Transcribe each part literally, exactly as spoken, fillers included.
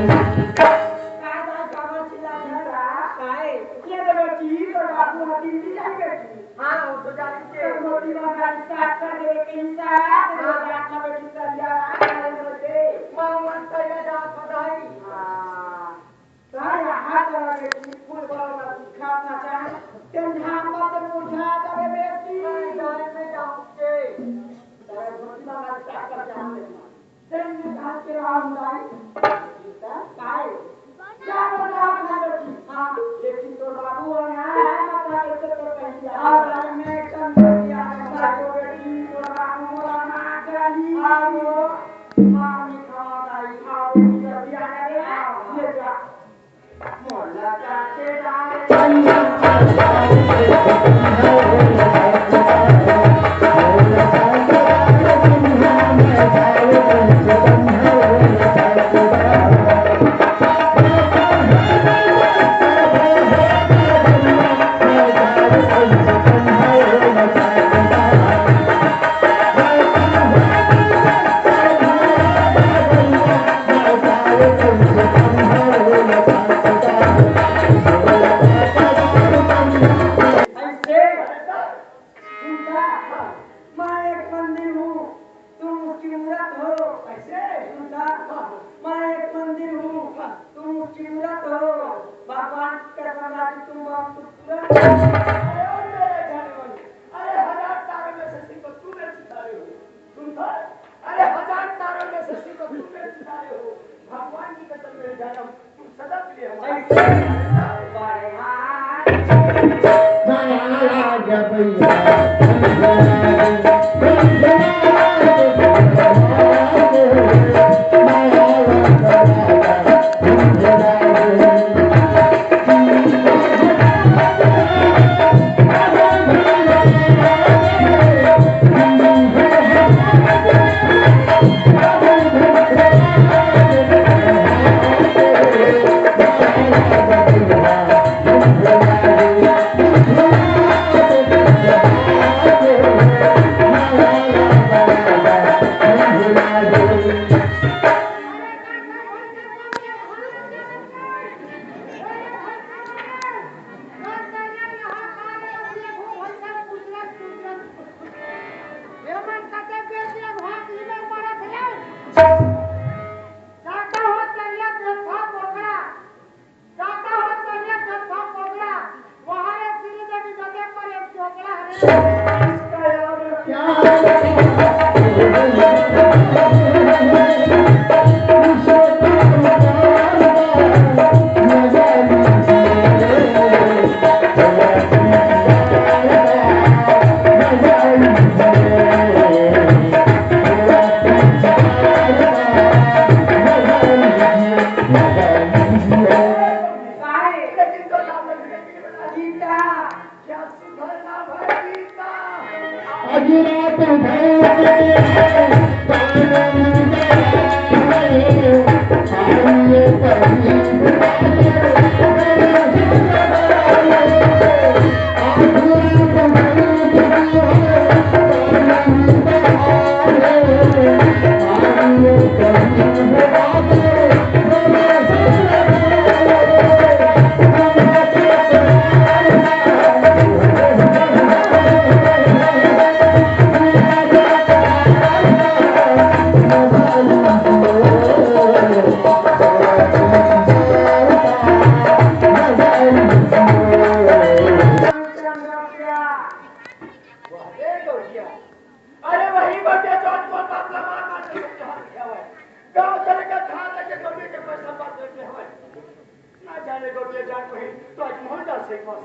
का दाई, काबर चिल्लात हस? काय? ये तो बेटी, तोर बाबू ह दिल्ली जाही बेटी। हाँ, वो तो जाही के। तोर मोटी माँ गाड़ी start कर देवे कहिस, तेरे हाँ। बाप ह बेटी तैयार आ रहे थे। माँ, मन तैयार जात बताई। हाँ। का यहाँ तरह बेटी, फूल बड़ा बड़ा दिखात ना चाहे। तेन झापा ते मुरझा जाबे बेटी। नहीं, नहीं, मैं जाऊँ के। तेरे मोटी माँ गाड़ी start कर जाने। तेन में कहा के राम दाई, सीता, काय? क्या बता ना बेटी? हाँ, लेकिन तोर बाबू ह ना, माता के तो तो कही दिया। और मैं कम कर दिया, मैं तो बेटी, तोर बाबू मोला ना जानी। हाँ, वो, हाँ, मैं खावा दाई, हाँ, बेटी, जल्दी आ जा रे, हाँ, ले जा। मोला जाके डाल ऐसे, सुनता, मैं एक मंदिर हूँ, तुम उसकी मूरत हो। ऐसे, सुनता, मैं एक मंदिर हूँ, तुम उसकी मूरत हो। भगवान की कसम राजी, तुम बहुत खूबसूरत हो। अरे, अरे, अरे, हजार तारों में से सिर्फ तुम एक सितारे हो। सुनता, अरे, हजार तारों में से सिर्फ तुम एक सितारे हो। भगवान की कसम, मेरे जन्म अरे वही बटे जौन मोर बाप ला मार मार के समझा रखे हवय। गाँव चले के धान लेके गोभी के पैसा बांट लेके हवय। ना जाने गोभी जान कहीं तो आज मोहन दास से एक बार।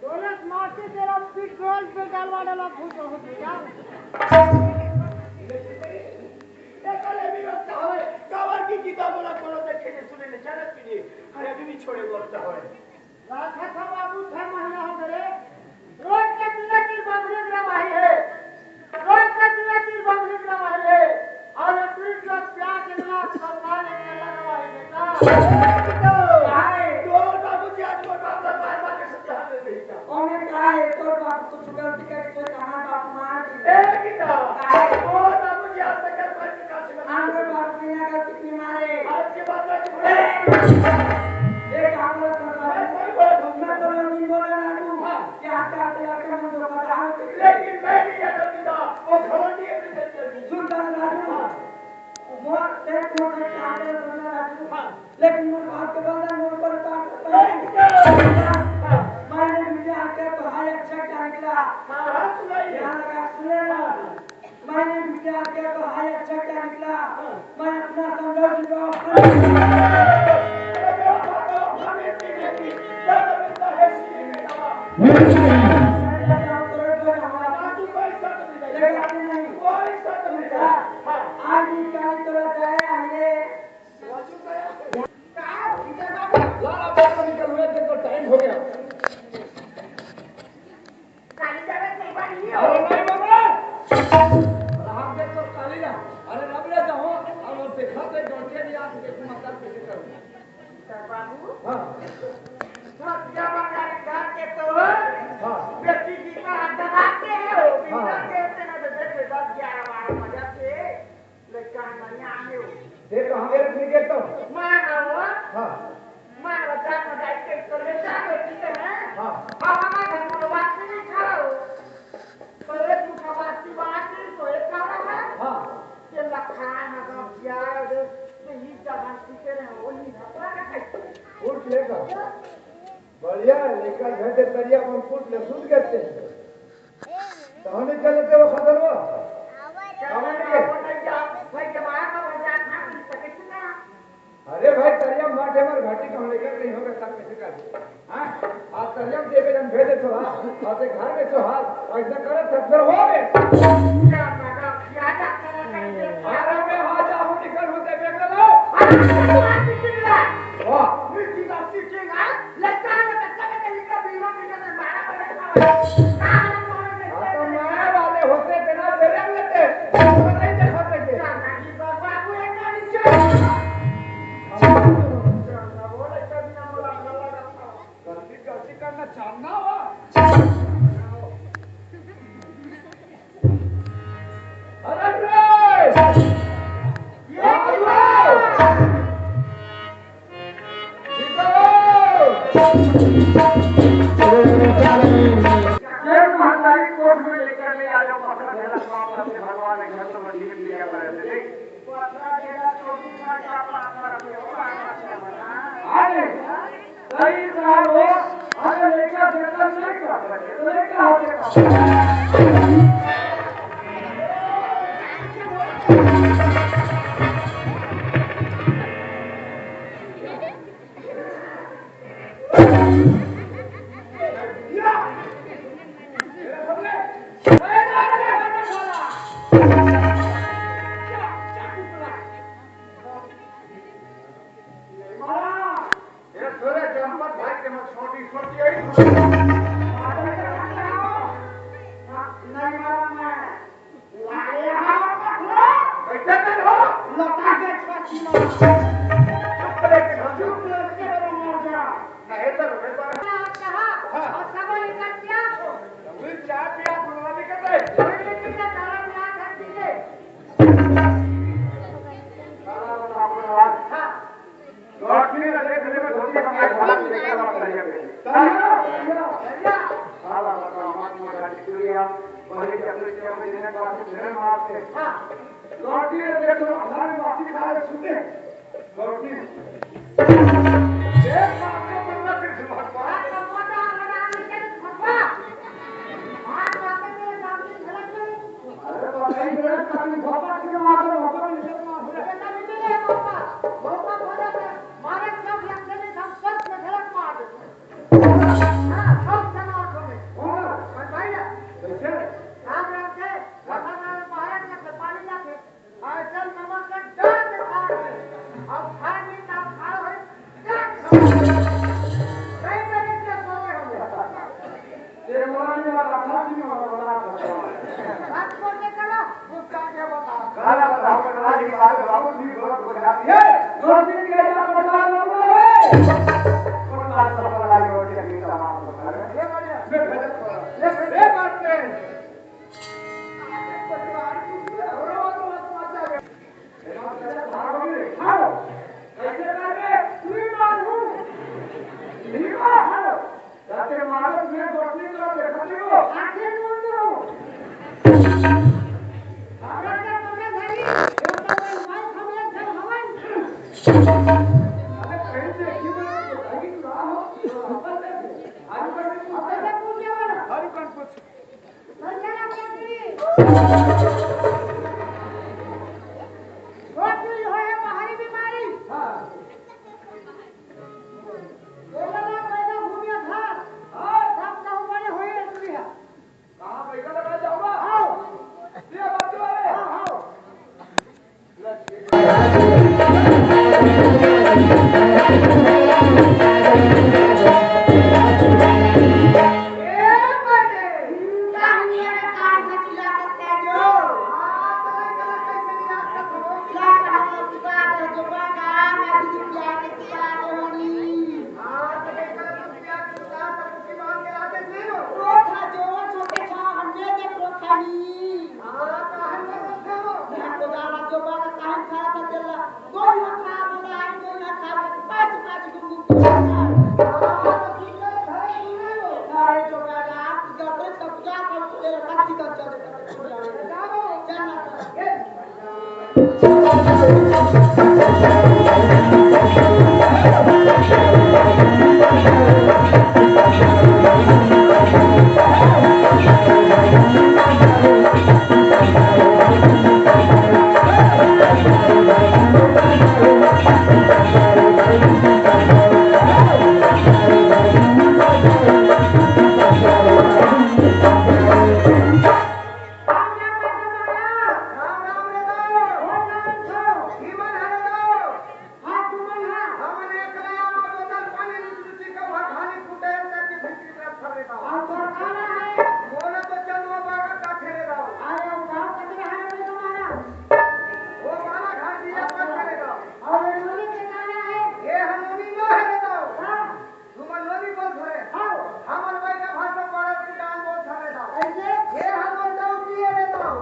दौलत मारते तेरा पेट्रोल पे डालवा डाला फूट हो गया। बेटा, काहे? तोर बाबूजी आज मोर बाप ला मार मार के सत्यानाश कर देही का? ओमे का हे, तोर बाप कुछ गलती करके कोई कहां बाप मार दी? ए बेटा, काहे? तोर बाबूजी आज तक का कोई प्रकार से गलती हमरे बाप बिना गलती के मारे। आज के बाद गलती ए, ये का बोलत हस? मैं सही बोलत हूं। मैं तो नहीं बोला ना तू। हां। ये हाथ का लड़का मन तो बता। लेकिन मैं नहीं जाता बेटा, वो घमंडी अपनी गलती कर दी। सुन तो राजू। हां। मोर से मोर से चाहते सुनना राजू। हां। लेकिन मोर बात के बदला मोर पर बात कर। मैंने विचार किया तो हाय अच्छा क्या निकला। हां, हां, सुनाइए। ध्यान लगा, सुने ना। मैंने विचार किया तो हाय अच्छा क्या निकला। मैं अपना समझा चुका हूं। आज निकाल तो बताया हमने। लाला, बाहर निकल, हुए, देखो, टाइम हो गया। काली जावे के नहीं बानी हो। अरे नहीं बाबा। अरे हम देख तो काली ना। अरे रब रे जाओ, अब देखा तो डोंटे नहीं, आज देखो मतलब कैसे करूँ। तो बाबू। हाँ। सत्या बंगाली घर के तो। हाँ। बेटी जी का हाथ दबा के हो, हाँ। बिना देर से ना तो देख ले, दस ग्यारह बारह बजे से। लइका मन बढ़िया आगे हो। देख, हम एक नहीं देखता हूँ। मार रहा हो। हाँ। मार रहा, जान में जाए के तो ले जा, बेटी है। हाँ। अब हमारे घर में बात नहीं खा रहा हो। तो एक मुठा बात की बात नहीं, तो एक खा रहा है। हाँ। ये लखा ना तो क्या है, ये ही जगह सीखे रहे, वो नहीं खा रहा है। उठ लेगा। बढ़िया है, लेकर घर से तरिया में फूट ले, सूत गए थे। तो हम चले थे वो खतरवा। कहाँ गए? अरे भाई, तरिया मार के हमारे घाटी का होने का नहीं होगा, सब कैसे कर? हाँ? आज तरिया में देखे जन भेजे तो हाँ, और ते घर में तो हाल, ऐसा करे तो फिर हो गए। अरे मैं हाँ जाऊँ, निकल होते बेटा लो। वाह। हाँ, तो माया वाले होते बिना बेरे लेते। नहीं देखा करके। गलती, गलती करना जानना हो। अरे रे! ये जय महतारी कोर्ट में लेकर ले आ जाओ, पकड़ के रखवाओ, भगवान ने घर समझ लिया पर। अरे, सही कहा वो, अरे, लड़का देखता नहीं करता, लड़का होते करता। ये थोड़े जम्पर भाई के मैं छोटी छोटी आई थी। नहीं मारा मैं। लाया। कैसे कर हो? लता के छाती में। चुप करे के हम। चुप करके रहो, मर जा। नहीं तो रोने पर। कहा? हाँ। और सब इनका क्या हो? वही चाय पिया, बुलवा भी करते। वही लेके क्या तारा में आ कर पीजिए। हाँ। लौटने का देख ले, धोती का एक हाथ लेकर आप चले गए। चलिए, चलिए, चलिए। साला बताओ, मत मत गाड़ी चुरी आप, बड़ी चक्कर से हम इन्हें बात से मेरे मार से। हाँ। लौटने का देख लो, हमारे मासी खा रहे सुनते हैं। लौटने। एक बात को बंदा फिर से भगवान। अरे तो नहीं मेरे सामने झलक गई। अरे तो नहीं मेरे सामने धोखा किसने मार रहे हो? धोखा किसने मार रहे हो? बेटा भी नहीं है धोखा। धोखा हो जाता है। मारे सब लग गए, हम सब में झलक मार देते हैं। हाँ, सब जमा हो गए। हाँ। बताइए। कैसे? राम राम से, भगवान राम महाराज ने पानी ना थे। अचल नमक का डाल के खा रहे हैं। अब खाए नहीं तो खा रहे हैं। क्या खाओ? कई बजे से सो रहे होंगे। तेरे मोबाइल में वाला था कि नहीं वाला वाला था? बात को के करो, मुस्कान के बता। काला बताओ, काला जी बात बाबू जी बहुत बुझा दिए। दो दिन के लिए बता दो। अब कैसे पूछ के बोला? हरी कौन पूछ? कैसे ना पूछ ली? छोट चूरी होए है बाहरी बीमारी। हाँ। ये लगा पैदा भूमिया धार। हाँ। सब कहूँ बड़े होए है चूरी है। कहाँ बैठा लगा जाऊंगा? आओ। ये बाजू वाले। हाँ, आओ। हमन एक नया बोतल पानी लीची का भर घानी फुटे करके भीतरी तरफ फरे दाओ। और तोर का नाम है? मोला तो चंदवा बागा का खेले दाओ। अरे, वो गाँव कति रहा है रे तुम्हारा? वो माला घाट दिया पर खेले दाओ। और ये नोनी के का नाम है? ये हम नोनी नो है रे दाओ। हाँ। तुमन नोनी बोल धरे। हाँ। हमन वही का भाषा पड़ोसी गान बोल धरे दाओ। कैसे? ये हमन डौकी है रे दाओ।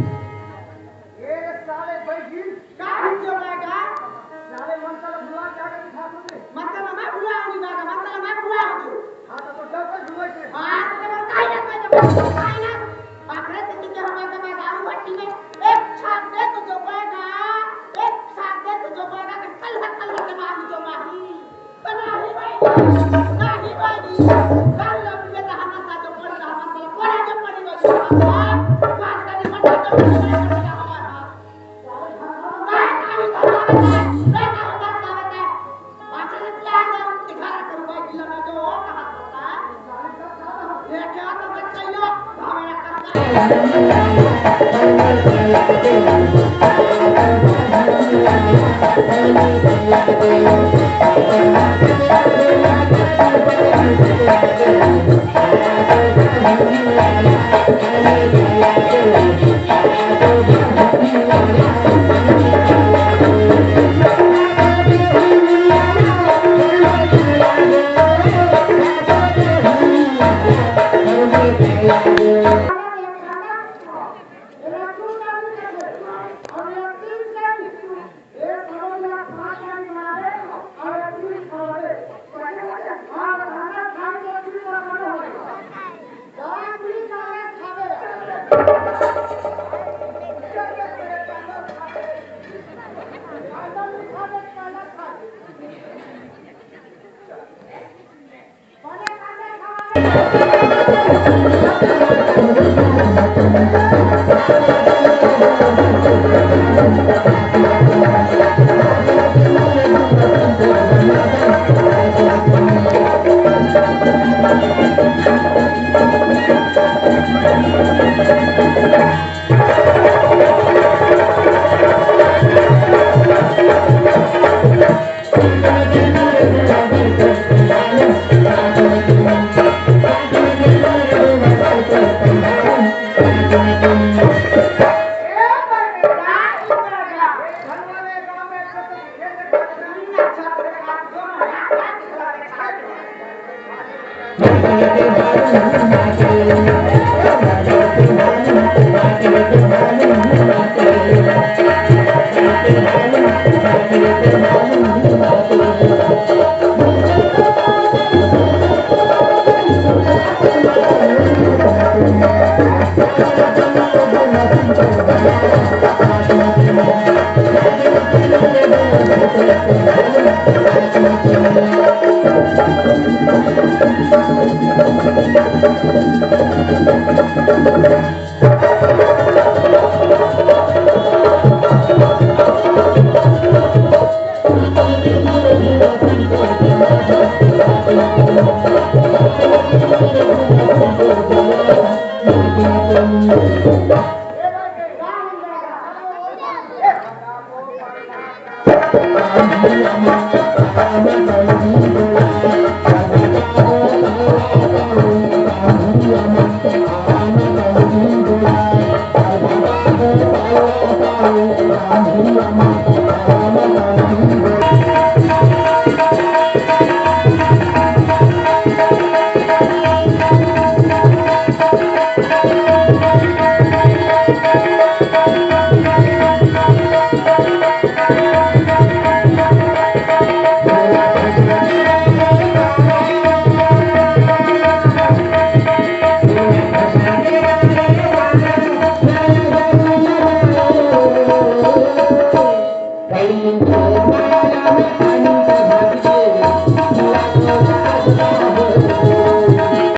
ये रे साले बैठी, का हिंदू का? साले मन साला भुला जाके बिठा दो रे। मन साला मैं भुला हूँ, दादा, मन साला मैं भुला हूँ। हाँ, तो, तो डबल भुला से। हाँ, तो मैं काहे ना, मैं तो काहे ना। आखिर से तुझे हमारे में दारू भट्टी में एक छाप दे तो जो पाएगा, एक छाप दे तो जो पाएगा, कि कल हत्ता लगे मार जो माही।